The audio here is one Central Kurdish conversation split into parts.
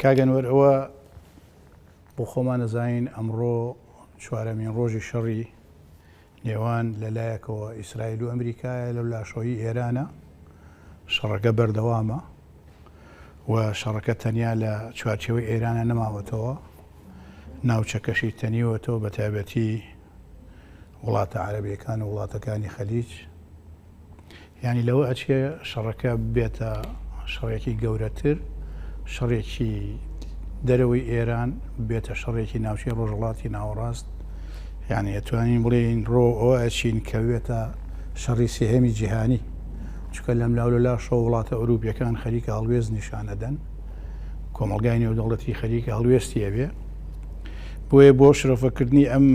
کاک ئەنوەر ئەوە بۆ خۆمان ئەزانین ئەمڕۆ چوارەمین ڕۆژی شەڕی نێوان لە لایەکەوە ئیسرائیل و ئەمریکایە لەو لاشەوەی ئێرانە شەڕەکە بەردەوامە و شەڕەکە تەنیا لە چوارچێوەی ئێرانە نەماوەتەوە ناوچەکەشی تەنیوەتەوە بە تایبەتی وڵاتە عەرەبیەکان و وڵاتەکانی خەلیج یانی لەوە ئەچێ شەڕەکە بێتە شەڕێکی گەورەتر، شەڕێکی دەرەوەی ئێران بێتە شەڕێکی ناوچەی ڕۆژهەڵاتی ناوەڕاست، یانی ئەتوانین بڵێین ڕۆ ئەوە ئەچین کە بێتە شەڕی سێهەمی جیهانی، چونکە لەملاولەلاشەوە وڵاتە ئەوروپیەکان خەریکە هەڵوێست نیشان ئەدەن، کۆمەڵگای نێودەوڵەتی خەریکە هەڵوێستی ئەبێ. بۆیە بۆ شرۆڤەکردنی ئەم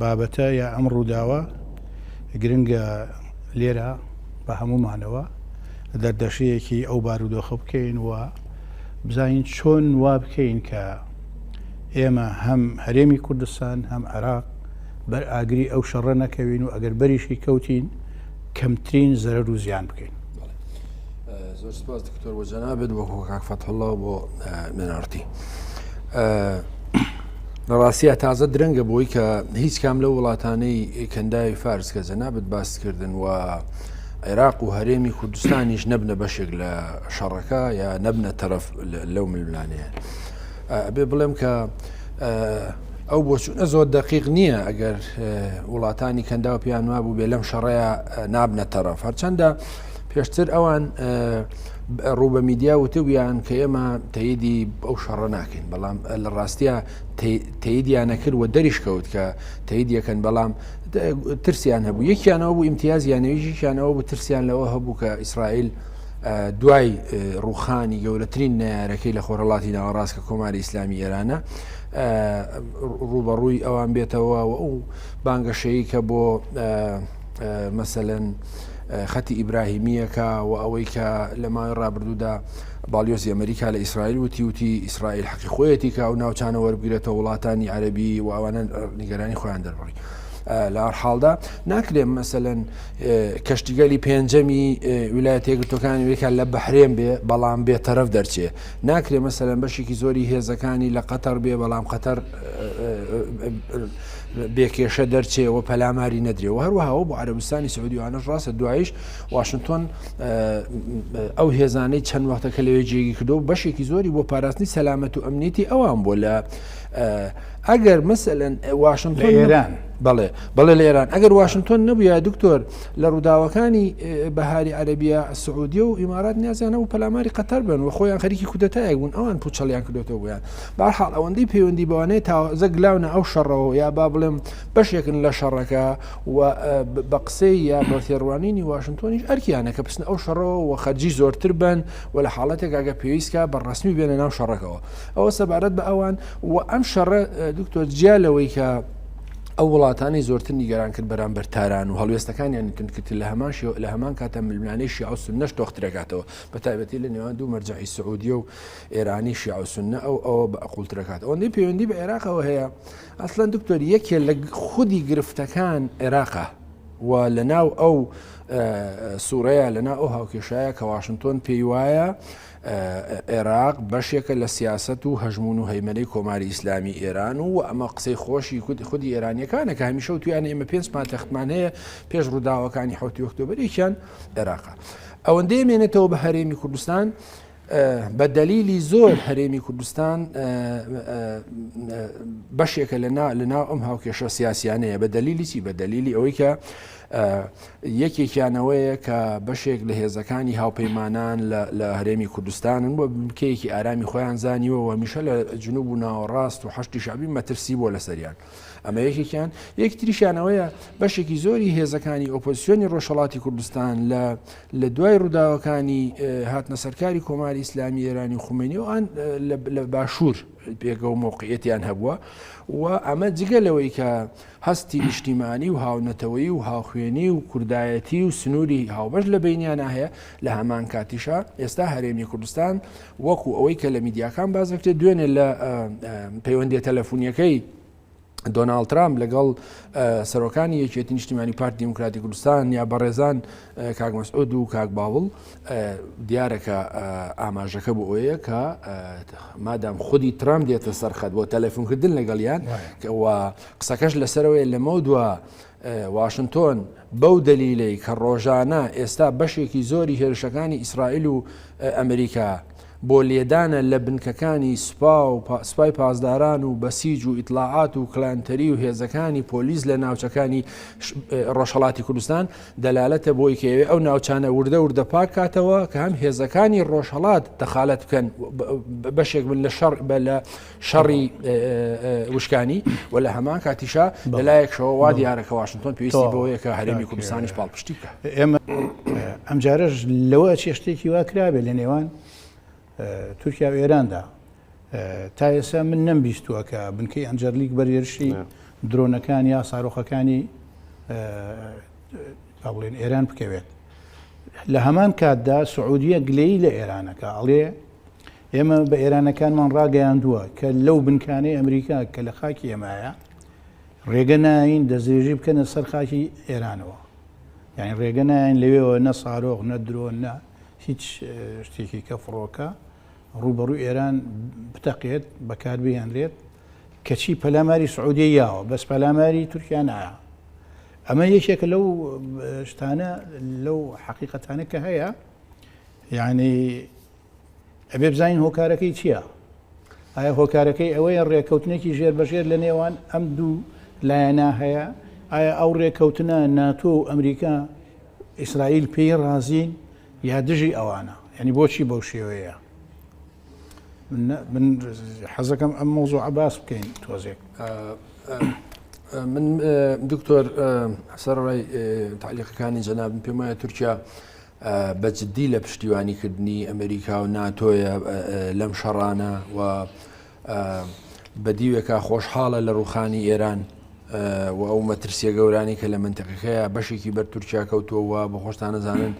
بابەتە یا ئەم ڕووداوە گرنگە لێرە بە هەموومانەوە دەردەشەیەکی ئەو بارودۆخە بکەین و بزانین چۆن وا بکەین کە ئێمە هەم هەرێمی کوردستان هەم عێراق بەر ئاگری ئەو شەڕە نەکەوین و ئەگەر بەریشی کەوتین کەمترین زەرەر و زیان بکەین. زۆر سپاس دکتۆر بۆ جەنابت بۆ کاک فەتحوڵا و بۆ مێنارتی. لە ڕاستیە تازە درەنگە بۆی کە هیچ کام لەو وڵاتانەی کەنداوی فارس کە جەنابت باس کردن و عێراق و هەرێمی کوردستانیش نەبنە بەشێک لە شەڕەکە یا نەبنە تەرەف لەو ململانەیە ئەبێ بڵێم کە ئەو بۆچوونە زۆر دەقیق نییە ئەگەر وڵاتانی کەنداو پێیان وابوو بێ لەم شەڕەیە نابنە تەرەف هەرچەندە پێشتر ئەوان ڕوو بە میدیا وتبوویان کە ئێمە تەیدی ئەو شەڕە ناکەین بەڵام لە ڕاستە تەیدیان نەکرد و دەریش کەوت کە تەیدیەکەن بەڵام ترسیان هەبوو یەکیانەوە بوو ئیمتیازیانەوەیشیانەوە بوو ترسیان لەوە هەبوو کە ئیسرائیل دوای ڕوخانی گەورەترین نارەکەی لە خۆرهڵاتی ناوەڕاست کە کۆماری ئیسلامی ئێرانە ڕوبەڕووی ئەوان بێتەوە و ئەو بانگەشەیە کە بۆ مەسەلەن خەتی ئیبراهیمییەکە و ئەوەی کە لە ماوەی ڕابردوودا باڵیۆزی ئەمریکا لە ئیسرائیل وتی وتی ئیسرائیل حەقی خۆیەتی کە ئەو ناوچانە وەربگرێتەوە وڵاتانی عەربی و ئەوانە نیگەرانی خۆیان دەربڕی. لە حاڵدا ناکرێ مەسەلەن کەشتیگەلی پێنجەمی ویلایەتە یەکگرتووەکانی ئەمریکا لە بەحرێن بێ بەڵام بێ تەرەف دەرچێ ناکرێ مەسەلەن بەشێکی زۆری هێزەکانی لە قەتەر بێ بەڵام قەتەر بێ کێشە دەرچێ و پەلاماری نەدرێ و هەروەها بۆ عەرەبستانی سعودی وانەش ڕاستە دوایش واشنتۆن ئەو هێزانەی چەند وەختەکە لەوێ جێگی کردو بەشێکی زۆری بۆ پاراستنی سەلامەت و ئەمنیەتی ئەوان بۆ لە ئەگەر مەسەلەن واشنتۆن ئێران بەڵێ بەڵێ لە ئێران ئەگەر واشنتۆن نەبووە دکتۆر لە ڕووداوەکانی بەهاری عەربیە سعودیە و ئیمارات نیازیانە و پەلاماری قەتەر بن و خۆیان خەریکی کودەتایەک بوون ئەوان پوچەڵیان کردێتەوە بۆیان بەهەرحاڵ ئەوەندەی پەیوەندی بەوانەیە تازە گلاونە ئەو شەڕەوە یا با بڵێم بەشێکن لە شەڕەکە و بە قسەی یا بە تێڕوانینی واشنتۆنیش ئەرکیانە کە بچنە ئەو شەڕەوە و خەرجی زۆرتر بن و لە حاڵەتێک ئەگە پێویستکە بە ڕەسمی بێنە ناو شەڕەکەوە ئەوە سەبارەت بە ئەوان و ئەم شەڕە دکتۆر جیا لەوەی کە ئەو وڵاتانی زۆرتر نیگەران کرد بەرامبەر تاران و هەڵوێستەکانیان تونکردتر لە هەمان لە هەمان کاتە ململانێی شیعە و سوننەش تۆخترەکاتەوە بە تایبەتی لە نێوان دوو مەرجەعی سعودیە و ئێرانی شیعە و سوننە ئەو ئەوە بە قوڵترەکات ئەوەندەی پەیوەندی بە عێراقەوە هەیە ئەسڵەن دکتۆر یەکێ لە خودی گرفتەکان عێراقە و لە ناو ئەو سوورەیە لە ناو ئەو هاوکێشایە کە واشنگتۆن پێی وایە عێراق بەشێکە لە سیاست و هەژمون و هەیمەنەی کۆماری ئیسلامی ئێران و ئەمە قسەی خۆشی خودی ئێرانیەکانە کە هەمیشە و تویان ئێمە پێنج پاتەختمان هەیە پێش ڕووداوەکانی حوتی ئۆکتۆبەر یەکیان عێراقە ئەوەندەی مێنێتەوە بە هەرێمی کوردستان بە دەلیلی زۆر هەرێمی کوردستان بەشێکە لە ناو ئەم هاوکێشە سیاسیانەیە بە دەلیلی چی بە دەلیلی ئەوەی کە یەکێکیانەوەیە کە بەشێک لە هێزەکانی هاوپەیمانان لە هەرێمی کوردستانن بۆ بکەیەکی ئارامی خۆیان زانیوە و هەمیشە لە جنوب و ناوەڕاست و حەشدی شەعبی مەترسی بۆ لەسەریان ئەمە یەکێکیان یەکتریشیانەوەیە بەشێکی زۆری هێزەکانی ئۆپۆزیسیۆنی ڕۆژهەڵاتی کوردستان لە لە دوای ڕووداوەکانی هاتنە سەرکاری کۆماری ئیسلامی ئێرانی و خومەینی ئەوان لە باشوور پێگە و مەوقعیەتیان هەبووە و ئەمە جگە لەوەی کە هەستی نیشتیمانی و هاونەتەوەیی و هاوخوێنی و کوردایەتی و سنووری هاوبەش لە بینیانە هەیە لە هەمان کاتیشا ئێستا هەرێمی کوردستان وەکو ئەوەی کە لە میدیاکان باز دەکرێت دوێنێ لە پەیوەندیە تەلەفونیەکەی. دۆناڵد ترامپ لەگەڵ سەرۆکانی یەکێتی نیشتیمانی پارتی دیموکراتی کوردستان یا بەڕێزان کاک مەسعود و کاک باوڵ دیارە کە ئاماژەکە بۆ ئەوەیە کە مادام خودی ترامپ دێتە سەرخەت بۆ تەلەفۆنکردن لەگەڵیان قسەکەش لەسەرەوەی لەمە دووە واشنتۆن بەو دەلیلەی کە ڕۆژانە ئێستا بەشێکی زۆری هێرشەکانی ئیسرائیل و ئەمریکا بۆ لێدانە لە بنکەکانی سوپا و سوپای پاسداران و بەسیج و ئیتڵاعات و کلانتەری و هێزەکانی پۆلیس لە ناوچەکانی ڕۆژهەڵاتی کوردستان دەلالەتە بۆی کە ئەوێ ئەو ناوچانە وردە وردە پاک کاتەوە کە هەم هێزەکانی ڕۆژهەڵات دەخالەت بکەن بەشێک بن لە شەڕ بە لە شەڕی وشکانی و لە هەمان کاتیشا لەلایەکشەوە وا دیارە کە واشنتۆن پێویستی بەوەیە کە هەرێمی کوردستانیش پاڵپشتی بکە. ئێمە ئەمجارەش لەوە ئەچێ شتێکی وا کرابێ لە نێوان تورکیا و ئێراندا. تا ئێستا من نەمبیستووە کە بنکەی ئەنجەرلیک بەر هێرشی درۆنەکان یا سارۆخەکانی با بڵێن ئێران بکەوێت. لە هەمان کاتدا سعودیە گلەیی لە ئێرانەکە ئەڵێ ئێمە بە ئێرانەکانمان ڕاگەیاندووە کە لەو بنکانەی ئەمریکا کە لە خاکی ئێمایە ڕێگە ناین دەستدرێژی بکەنە سەر خاکی ئێرانەوە. یعنی ڕێگە ناین لەوێوە نە سارۆخ نە درۆن نە هیچ شتێکی کە فڕۆکە ڕووبەڕووی ئێران بتەقێت بەکاربهێنرێت کەچی پەلاماری سعودیە یاوە بەس پەلاماری تورکیا نایە. ئەمە یەکێکە لەو شتانە لەو حەقیقەتانە کە هەیە یعنی ئەبێ بزانین هۆکارەکەی چییە؟ ئایا هۆکارەکەی ئەوەیە ڕێکەوتنێکی ژێر بەژێر لە نێوان ئەم دوو لایەنە هەیە؟ ئایا ئەو ڕێکەوتنە ناتۆ و ئەمریکا ئیسرائیل پێی ڕازین یا دژی ئەوانە؟ یعنی بۆچی بەو شێوەیە؟ من حەزەکەم ئەم مەوزوعە باس بکەین تۆزێک. من دکتۆر سەرڕای تعلیقەکانی جەنابم پێم وایە تورکیا بە جدی لە پشتیوانی کردنی ئەمریکا و ناتۆیە لەم شەڕانە و بە دیوێکا خۆشحاڵە لە ڕوخانی ئێران و ئەو مەترسیە گەورانی کە لە منتەقەکەیە بەشێکی بەر تورکیا کەوتووە بە خۆشتان نەزانن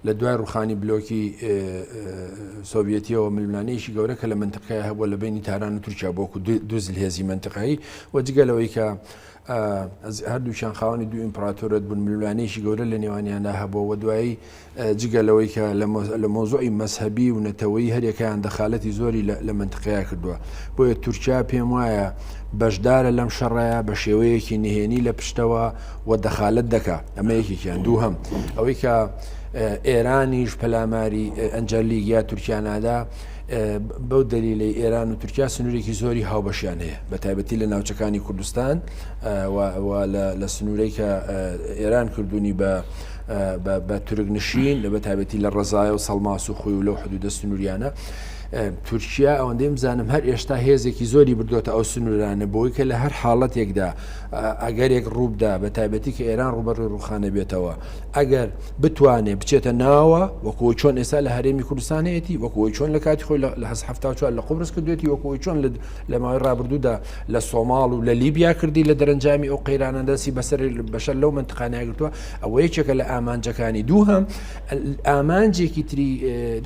لە دوای ڕوخانی بلۆکی سۆڤەتیەوە ململانێکی گەورە کە لە منتەقەیە هەبووە لە بینی تاران و تورکیا بۆکو دوو زلهێزی منتەقەیی و جگە لەوەی کە هەردووکیان خاوەنی دوو ئیمپراتۆرەت بوون، ململانێیەکی گەورە لە نێوانیاندا هەبووە و دوایی جگە لەوەی کە لە مەوزوعی مەزهەبی و نەتەوەیی هەریەکەیان دەخالەتی زۆری لە مەنتقەیە کردووە. بۆیە تورکیا پێم وایە بەشدارە لەم شەڕەیە بە شێوەیەکی نهێنی لە پشتەوە و دەخالەت دەکا. ئەمە یەکێکیان. دووهەم ئەوەی کە ئێرانیش پەلاماری ئەنجەرلیک یا تورکیا نادا، بەو دەلیلەی ئێران و تورکیا سنوورێکی زۆری هاوبەشیان هەیە بە تایبەتی لە ناوچەکانی کوردستان و لە سنوورەی کە ئێران کردوونی بە بە تورک نشین لە بە تایبەتی لە ڕزایە و سەڵماس و خۆی و لەو حدودە سنووریانە تورکیا ئەوەندەی بزانم هەر ئێشتا هێزێکی زۆری بردوێتە ئەو سنوورانە بۆی کە لە هەر حاڵەتێکدا ئەگەرێک ڕووبدا بە تایبەتی کە ئێران ڕوبەڕی ڕوخانە بێتەوە ئەگەر بتوانێ بچێتە ناوە وەکو ئەوەی چۆن ئێستا لە هەرێمی کوردستان هەیەتی وەکو ئەوەی چۆن لە کاتی خۆی لە 74 لە قوبرس کردوێتی وەکو ئەوەی چۆن لە ماوەی ڕابردوودا لە سۆماڵ و لە لیبیا کردی لە دەرەنجامی ئەو قەیرانە دەستی بەسەر بەشەر لەو منتقانە گرتووە ئەوە یەکێکە لە ئامانجەکانی دووهەم ئامانجێکی تری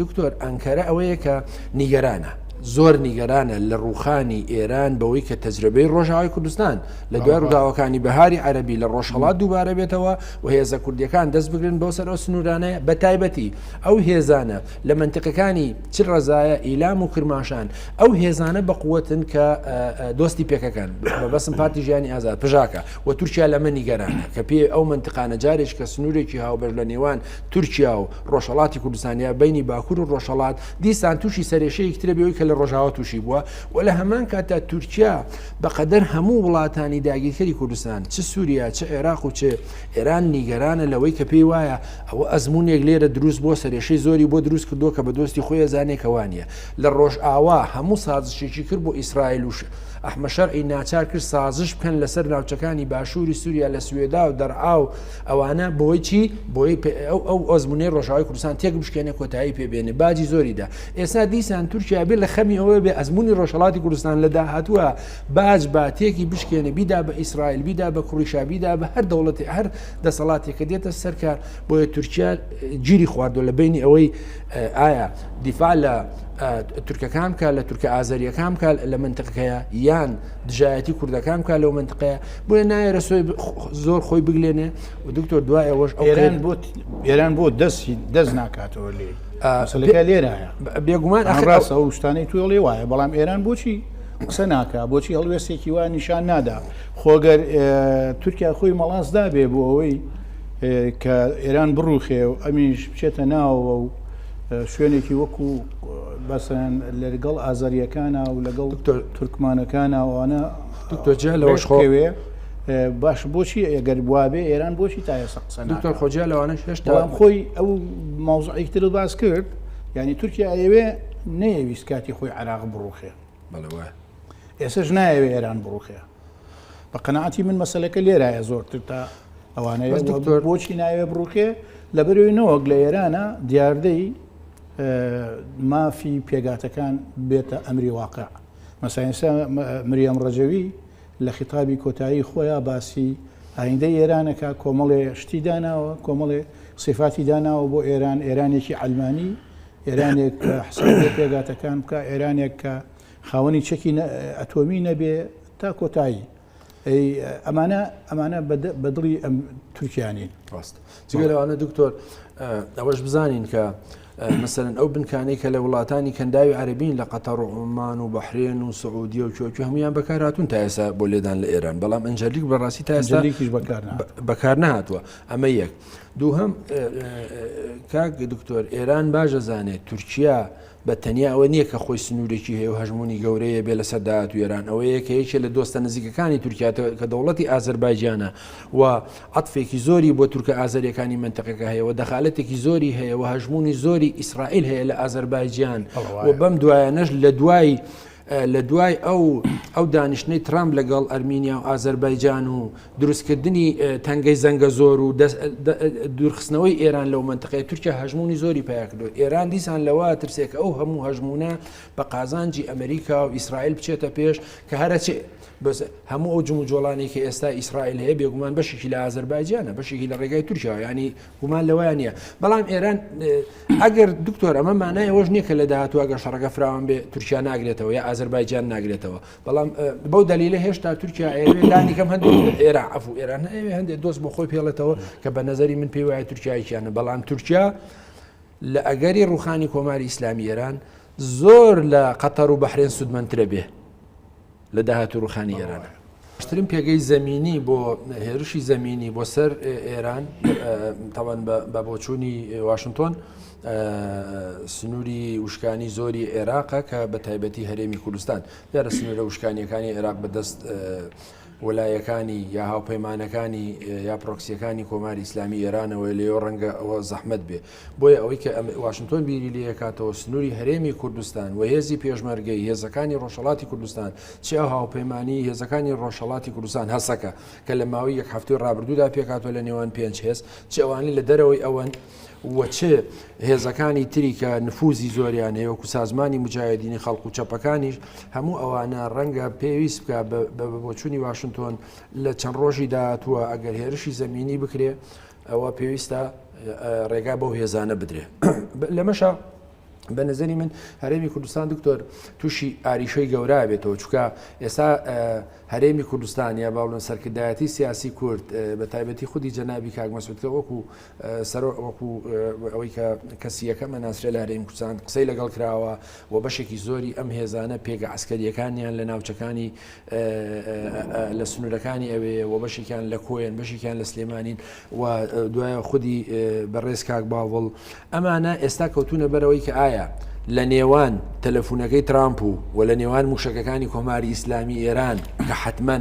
دکتۆر ئەنکەرە ئەوەیە کە نیگەرانە زۆر نیگەرانە لە ڕوخانی ئێران بەوەی کە تەجربەی ڕۆژاوای کوردستان لە دوای ڕووداوەکانی بەهاری عەربی لە ڕۆژهەڵات دووبارە بێتەوە و هێزە کوردیەکان دەست بگرن بۆ سەر ئەو سنوورانە بە تایبەتی ئەو هێزانە لە منتیقەکانی چ ڕەزایە ئیلام و کرماشان ئەو هێزانە بە قوتن کە دۆستی پێکەکەن بەسم پارتی ژیانی ئازاد پژاکە و تورکیا لەمە نیگەرانە کە پێ ئەو منتقانە جارێک کە سنوورێکی هاوبەش لە نێوان تورکیا و ڕۆژهڵاتی کوردستانیا بینی باکوور و ڕۆژهڵات دیسان تووشی سەرێشەیەک ترە بەوەی کە لە ڕۆژاوا تووشی بووە و لە هەمان کاتدا تورکیا بەقەدەر هەموو وڵاتانی داگیرکەری کوردستان چ سووریا چ عێراق و چ ئێران نیگەرانە لەوەی کە پێی وایە ئەوە ئەزموونێک لێرە دروست بۆ سەرێشەی زۆری بۆ دروست کردووە کە بە دۆستی خۆی ئەزانێ کە وانە لە ڕۆژئاوا هەموو سازشێکی کرد بۆ ئیسرائیل و ئەحمە شەرعی ناچار کرد سازش بکەن لەسەر ناوچەکانی باشووری سووریا لە سوێدا و دەرعا و ئەوانە بۆی چی بۆی ئەو ئەو ئەزمونەی ڕۆژاوای کوردستان تێک بشکێنێ کۆتایی پێ بێنێ باجی زۆری دا ئێستا دیسان تورکیا بێ لە خەمی ئەوە بێ ئەزمموی ڕۆژهڵاتی کوردستان لە داهاتووە باج با تێکی بشکێنێ بیدا بە ئیسرائیل بیدا بە کوڕیشا بیدا بە هەر دەوڵەتی هەر دەسەڵاتێک کە دێتە سەرکار بۆیە تورکیا گیری خواردوە لە بینی ئەوەی ئایا دیفاع لە تورکەکان بکە لە تورکە ئازەریەکان بکە لە منتقەکەیە یان دژایەتی کوردەکان بکە لەو منتقەیە بۆیە نایەرە سۆی زۆر خۆی بگلێنێ و دکتۆر دوای ئەوەش ئەو ئێران بۆ ئێران بۆ دەستی دەست ناکاتەوە لێ مەسەلەکە لێرایە بێگومان ڕاستە ئەو شتانەی توێڵێ وایە بەڵام ئێران بۆچی قسە ناکا بۆچی هەڵوێستێکی وا نیشان نادا خۆگەر تورکیا خۆی مەڵاس دابێ بۆ ئەوەی کە ئێران بڕوخێ و ئەمیش بچێتە ناوەوە و شوێنێکی وەکو بەسەن لەگەڵ ئازەریەکانە و لەگەڵ تورکمانەکانە ئەوانە دکتۆر جیا لەوەش خۆوێ باش بۆچی ئەگەر وابێ ئێران بۆچی تا ئێستا قسە دکتۆر خۆجیا لەوانەش هێشتا خۆی ئەو مەوزوعێکی تر باس کرد یعنی تورکیا ئەیەوێ نەیەویست کاتی خۆی عراق بڕوخێ بەڵێ وایە ئێسش نایەوێ ئێران بڕوخێ بە قەناعەتی من مەسەلەکە لێرایە زۆرتر تا ئەوانەیە دکتۆر بۆچی ناوێ بڕوخێ لەبەرەوەی نەوەک لە ئێرانە دیاردەی مافی پێگاتەکان بێتە ئەمری واقع مەسایسا مریەم ڕەجەوی لە خیتابی کۆتایی خۆیا باسی ئایندەی ئێران ئەکا، کۆمەڵێ شتی داناوە، کۆمەڵێ سیفاتی داناوە بۆ ئێران، ئێرانێکی عەلمانی، ئێرانێک کە حساب بۆ پێکهاتەکان بکا، ئێرانێک کە خاوەنی چەکی ئەتۆمی نەبێ تا کۆتایی. ئەی ئەمانە ئەمانە بە دڵی ئەم تورکیا نین. ڕاست. جگە لەوانە دکتۆر ئەوەش بزانین کە مەسەلەن ئەو بنکانەی کە لە وڵاتانی کەنداوی عەرەبین لە قەتەر و عومان و بەحرێن و سعودیە و کوێ هەمویان بەکارهاتون تا ئێستا بۆ لێدان لە ئێران، بەڵام ئەنجەلیک بەڕاستی تا ئێستا بەکار نەهاتووە. ئەمە یەک. دووهەم کاک دکتۆر ئێران باش دەزانێت تورکیا بە تەنیا ئەوە نییە کە خۆی سنوورێکی هەیە و هەژموونی گەورەیە بێ لەسەر داهاتووی ئێران، ئەوەیە کە یەکێ لە دۆستە نزیکەکانی تورکیا کە دەوڵەتی ئازەربایجانە و عەتفێکی زۆری بۆ تورکە ئازەریەکانی مەنتەقەکە هەیە و دەخالەتێکی زۆری هەیە و هەژموونی زۆری ئیسرائیل هەیە لە ئازەربایجان و بەم دوایانەش لە دوای لە دوای ئەو ئەو دانیشتنەی ترامپ لەگەڵ ئەرمینیا و ئازەربایجان و دروستکردنی تەنگەی زەنگە زۆر و دوورخستنەوەی ئێران لەو مەنتقەیە تورکیا هەژموونی زۆری پیا کردو ئێران دیسان لەوە ترسێک ئەو هەموو هەژمونە بە قازانجی ئەمریکا و ئیسرائیل بچێتە پێش کە هەرەچێ بەس هەموو ئەو جموجۆڵانەی کە ئێستا ئیسرائیل هەیە بێگومان بەشێکی لە ئازەربایجانە بەشێکی لە ڕێگای تورکیا ینی گومان لەوەیان نییە بەڵام ئێران ئەگەر دکتۆر ئەمە مانای ئەوەش نییە کە لە داهاتوو ئەگەر شەڕەکە فراوان بێ تورکیا ناگرێتەوە یا ئازەربایجان ناگرێتەوە بەڵام بەو دەلیلە هێشتا تورکیا ئەیەوێ لانی کەم هەندێک ئێران عەفو ئێران ئەیەوێ هەندێک دۆست بۆ خۆی پێڵێتەوە کە بە نظری من پێی وایە تورکیایەکیانە بەڵام تورکیا لە ئەگەری ڕوخانی کۆماری ئیسلامی ئێران زۆر لە قەتەر و بەحرێن سوودمەندترە بێ لە داهاتوو ڕوخانی ئێرانە. باشترین پێگەی زەمینی بۆ هێرشی زەمینی بۆ سەر ئێران تاوان بە بۆچوونی واشنتۆن سنووری وشکانی زۆری عێراقە کە بە تایبەتی هەرێمی کوردستان دیارە سنوورە وشکانیەکانی عێراق بەدەست وەلایەکانی یا هاوپەیمانەکانی یا پرۆکسیەکانی کۆماری ئیسلامی ئێرانەوە لێەوە ڕەنگە ئەوە زەحمت بێ بۆیە ئەوەی کە واشنتۆن بیری لێکاتەوە سنووری هەرێمی کوردستان و هێزی پێشمەرگەی هێزەکانی ڕۆژهەڵاتی کوردستان چ ئەو هاوپەیمانی هێزەکانی ڕۆژهەڵاتی کوردستان هەسەکە کە لە ماوەی یەک هەفتەی ڕابردوودا پێکهاتووە لە نێوان پێنج هێز چ ئەوانەی لە دەرەوەی ئەوەن و چ هێزەکانی تری کە نفوزی زۆریان هەیە وەکو سازمانی مجاهدینی خەڵق و چەپەکانیش هەموو ئەوانە ڕەنگە پێویست بکە بە بۆچوونی واشنتۆن لە چەند ڕۆژی داهاتووە ئەگەر هێرشی زەمینی بکرێ ئەوە پێویستە ڕێگا بەو هێزانە بدرێ لەمەشا بە نظری من هەرێمی کوردستان دکتۆر تووشی ئاریشەی گەورە بێتەوە چکە ئێستا هەرێمی کوردستان یا باڵن سەرکردایەتی سیاسی کورد بە تایبەتی خودی جەنابی کاک مەسعود کە وەکو سەرۆ وەکو ئەوەی کە کەسی یەکەمە ناسرێ لە هەرێمی کوردستان قسەی لەگەڵ کراوە و بەشێکی زۆری ئەم هێزانە پێگە عسکەریەکانیان لە ناوچەکانی لە سنوورەکانی ئەوێ و بەشێکیان لە کۆیەن بەشێکیان لە سلێمانین و دوایە خودی بەڕێز کاک باڤڵ ئەمانە ئێستا کەوتونە بەرەوەی کە ئایا لە نێوان تەلەفونەکەی ترامپ و و لە نێوان موشەکەکانی کۆماری ئیسلامی ئێران کە حتمما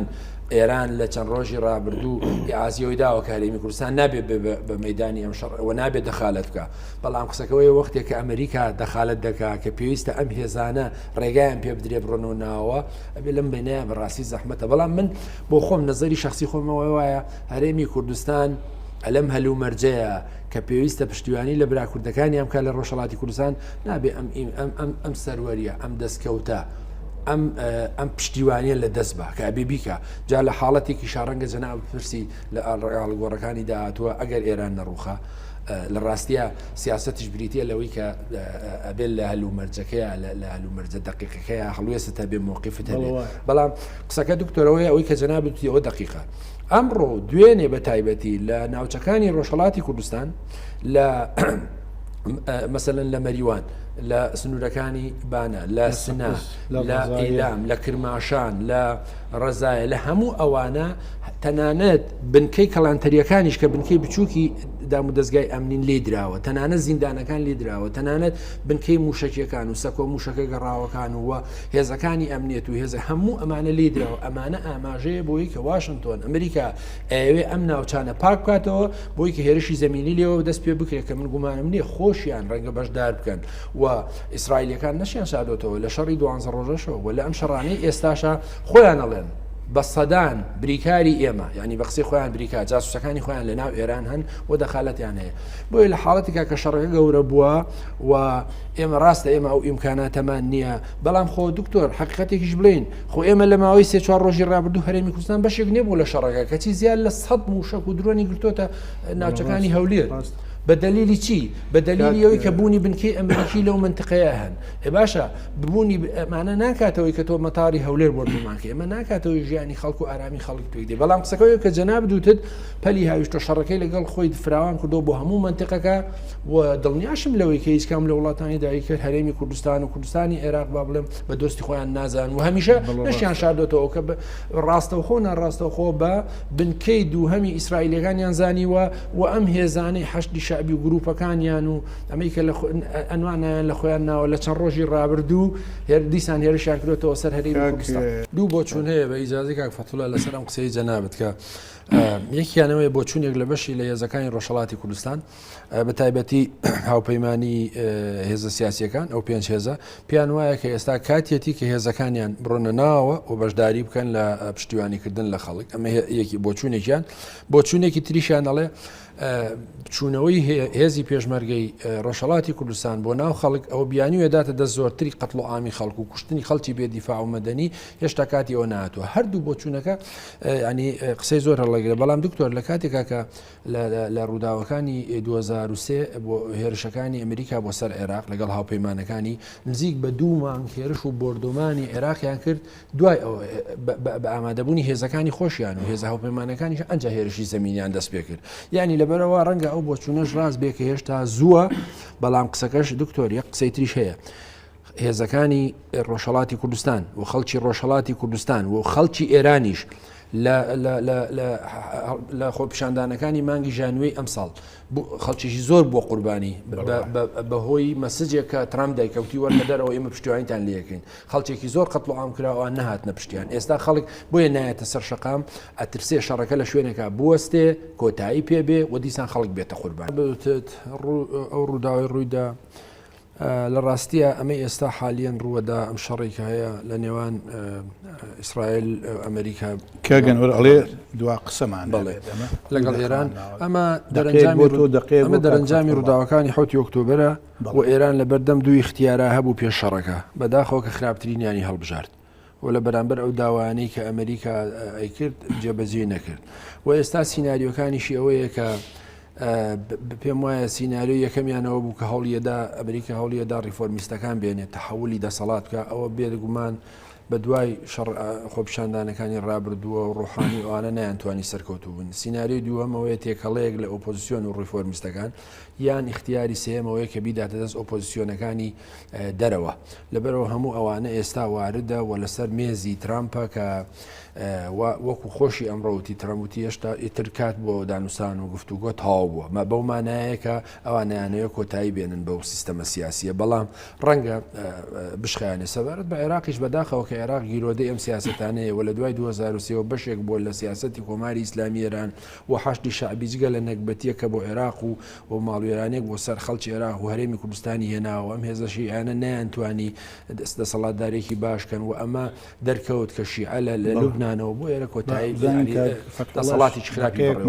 ئێران لە چەند ڕۆژی ڕابردوو ئازیەوەی داوە کە هەرێمی کوردستان نابێت بە مەدانی ئەم شەڕ و نابێت دەخالەت بکە بەڵام قسەکەەوەی وەختێک کە ئەمریکا دەخالەت دەکا کە پێویستە ئەم هێزانە ڕێگایان پێ بدرێ بڕۆنەوە ناوە ئەبێ لەم بینەیە بەڕاستی زەحمەتە بەڵام من بۆ خۆم نظری شخصی خۆمەوە وایە هەرێمی کوردستان ئەلەم هەلومەرجەیە کە پێویستە پشتیوانی لە برا کوردەکانیان بکات لە ڕۆژهەڵاتی کوردستان، نابێ ئەم ئەم ئەم ئەم سەروەریە، ئەم دەستکەوتە، ئەم ئەم پشتیوانیە لە دەست بە کە ئەبێ بیکا. جا لە حاڵەتێکیشا ڕەنگە جەناب پرسی لە ئاڵوگۆڕەکانی داهاتووە ئەگەر ئێران نەڕوخا. لە ڕاستیا سیاسەتیش بریتیە لەوەی کە ئەبێت لە هەلومەرجەکەیە لە هەلومەرجە دەقیقەکەیە هەڵوێستت هەبێ مۆقیفت هەبێ بەڵام قسەکە دکتۆرەوەی ئەوەی کە جەنابت وتی ئەوە دەقیقە ئەمڕۆ دوێنێ بە تایبەتی لە ناوچەکانی ڕۆژهەڵاتی کوردستان لە مەسەلەن لە مەریوان لە سنوورەکانی بانە لە سنە لە ئیلام لە کرماشان لە ڕەزایە لە هەموو ئەوانە تەنانەت بنکەی کەڵانتەریەکانیش کە بنکەی بچووکی دام و دەستگای ئەمنین لێ دراوە تەنانەت زیندانەکان لێ دراوە تەنانەت بنکەی موشەکیەکان و سەکۆ موشەکە گەڕاوەکان و هێزەکانی ئەمنیەت و هێزە هەموو ئەمانە لێ دراوە ئەمانە ئاماژەیە بۆی کە واشنگتۆن ئەمریکا ئەوێ ئەم ناوچانە پاک بکاتەوە بۆی کە هێرشی زەمینی لێوە دەست پێ بکرێت کە من گومانم نییە خۆشیان ڕەنگە بەشدار بکەن و ئیسرائیلەکان نەشیان شاردۆتەوە لە شەڕی دوانزە ڕۆژەشەوە و لە ئەم شەڕانەی ئێستاشا خۆیان ئەڵێن بە سەدان بریکاری ئێمە یعنی بە قسەی خۆیان بریکار جاسوسەکانی خۆیان لە ناو ئێران هەن و دەخالەتیان هەیە بۆیە لە حاڵەتێکا کە شەڕەکە گەورە بووە و ئێمە ڕاستە ئێمە ئەو ئیمکاناتەمان نییە بەڵام خۆ دکتۆر حقیقەتێکیش بڵین خۆ ئێمە لە ماوەی سێ چوار ڕۆژی ڕابردوو هەرێمی کوردستان بەشێک نەبوو لە شەڕەکە کەچی زیاد لە 100 موشک و درۆنی گرتۆتە ناوچەکانی هەولێر بە دەلیلی چی؟ بە دەلیلی ئەوەی کە بوونی بنکەی ئەمریکی لەو منتقەیە هەن. ئێ باشە بوونی ئەمانە ناکاتەوەی کە تۆ مەتاری هەولێر بۆردومان کەی ئەمە ناکاتەوەی ژیانی خەڵک و ئارامی خەڵک پێک دێ بەڵام قسەکەەوەی کە جەناب دوتت پەلی هاویشتۆ شەڕەکەی لەگەڵ خۆی فراوان کردو بۆ هەموو منتقەکە و دڵنیاشم لەوەی کە هیچ کام لە وڵاتانی داگیرکەر هەرێمی کوردستان و کوردستانی عێراق با بڵێم بە دۆستی خۆیان نازان و هەمیشە نەشیان شاردۆتەوە کە ڕاستەوخۆ ناڕاستەوخۆ بە بنکەی دووهەمی ئیسرائیلەکانیان زانیوە و ئەم هێزانەی حەشدی شەعبی و گروپەکانیان و ئەمەی کە ئەنوانیان لە خۆیان ناوە لە چەند ڕۆژی ڕابردوو هێر دیسان هێرشیان کرێتەوە سەر هەرێمی کوردستان. دوو بۆچوون هەیە بە ئیجازەی کاک فەتحوڵا لەسەر ئەم قسەی جەنابت کە یەکیانەوەی بۆچوونێک لە بەشی لە هێزەکانی ڕۆژهەڵاتی کوردستان بە تایبەتی هاوپەیمانی هێزە سیاسیەکان ئەو پێنج هێزە پێیان وایە کە ئێستا کاتیەتی کە هێزەکانیان بڕۆنە ناوە و بەشداری بکەن لە پشتیوانیکردن لە خەڵک ئەمە یەکی بۆچوونێکیان بۆچوونێکی تریشیان ئەڵێ چوونەوەی هێزی پێشمەرگەی ڕۆژهەڵاتی کوردستان بۆ ناو خەڵک ئەوە بیانوویە داتە دەست زۆرتری قەتڵ و عامی خەڵک و کوشتنی خەڵکی بێدیفاع و مەدەنی هێشتا کاتی ئەوە نهاتووە هەردوو بۆچوونەکە ینی قسەی زۆر هەڵەگرێ بەڵام دکتۆر لە کاتێکا کە لە ڕووداوەکانی 2023 بۆ هێرشەکانی ئەمریکا بۆ سەر عێراق لەگەڵ هاوپەیمانەکانی نزیک بە دوو مانگ هێرش و بۆردۆمانی عێراقیان کرد دوای ئەوە بە ئامادەبوونی هێزەکانی خۆشیان و هێزە هاوپەیمانەکانیش ئەنجا هێرشی زەمینیان دەست پێ کرد یعنی لەبەرەوە ڕەنگە ئەو بۆچوونەش ڕاست بێ کە هێشتا زووە بەڵام قسەکەش دکتۆر یەک قسەی تریش هەیە هێزەکانی ڕۆژهڵاتی کوردستان و خەڵکی ڕۆژهڵاتی کوردستان و خەڵکی ئێرانیش لە خۆپیشاندانەکانی مانگی ژانوێی ئەمساڵ خەڵکیشی زۆر بووە قوربانی بەهۆی مەسجێک کە ترامپ دایکەوتی وەرنە دەرەوە ئێمە پشتیوانیتان لەکەین خەڵکێکی زۆر قەتڵ عام کراوە نەهاتنە پشتیان ئێستا خەڵک بۆیە نایەتە سەر شەقام ئەترسێ شەڕەکە لە شوێنێکا بوەستێ کۆتایی پێبێ و دیسان خەڵک بێتە قوربان ئەو ڕووداوی ڕوویدا لە ڕاستیە ئەمەی ئێستا حالیەن ڕووەدا ئەم شەڕی کە هەیە لە نێوان ئیسرائیل ئەمریکا کاک ئەنوەر ئەڵێ دوا قسەمان بەڵێ لەگەڵ ئێران ئەمە دەرەنجامی تۆ دەقێ ئەمە دەرەنجامی ڕووداوەکانی حوتی ئۆکتۆبرە و ئێران لە بەردەم دوو ئیختیارا هەبوو پێش شەڕەکە بەداخەوە کە خراپترینیانی هەڵبژارد و لە بەرامبەر ئەو داوایانەی کە ئەمریکا ئەیکرد جێبەجێی نەکرد و ئێستا سیناریۆکانیشی ئەوەیە کە پێم وایە سیناریۆ یەکەمیانەوە بوو کە هەوڵیەدا ئەمریکا هەوڵیەدا ڕیفۆرمیستەکان بێنێت تەحولی دەسەڵات بکە ئەوە بێگومان بە دوای شەڕ خۆپیشاندانەکانی ڕابردووە و ڕۆحانی ئەوانە نەیانتوانی سەرکەوتوو بن سیناریۆی دووەمەوەیە تێکەڵەیەک لە ئۆپۆزیسیۆن و ڕیفۆرمیستەکان یان ئیختیاری سێیەمەوەیە کە بیداتە دەست ئۆپۆزیسیۆنەکانی دەرەوە لەبەرەوە هەموو ئەوانە ئێستا واردە و لەسەر مێزی ترامپە کە وەکو خۆشی ئەمڕۆوتی ترەموتی هێشتا ئیتر کات بۆ دانوسان و گفتوگۆ تەواو بووە مە بەو مانایە کە ئەوانیانەیە کۆتایی بێنن بەو سیستەمە سیاسیە بەڵام ڕەنگە بشخیانێ سەبارەت بە عێراقیش بەداخەوە کە عێراق گیرۆدەی ئەم سیاسەتانەیە و لە دوای 2023 بەشێک بووە لە سیاسەتی کۆماری ئیسلامی ئێران و حەشدی شەعبی جگە لە نەگبەتیە کە بۆ عێراق و و ماڵوێرانێک بۆ سەر خەڵکی عێراق و هەرێمی کوردستانی هێناوە ئەم هێزە شیعانە نەیانتوانی دەسەڵاتدارێکی باش کەن و ئەمە دەرکەوت کە شیعە لە لوبنانەوە بۆ ئێرە کۆتایی دەسەڵاتێکی خراپی بەڕێوە.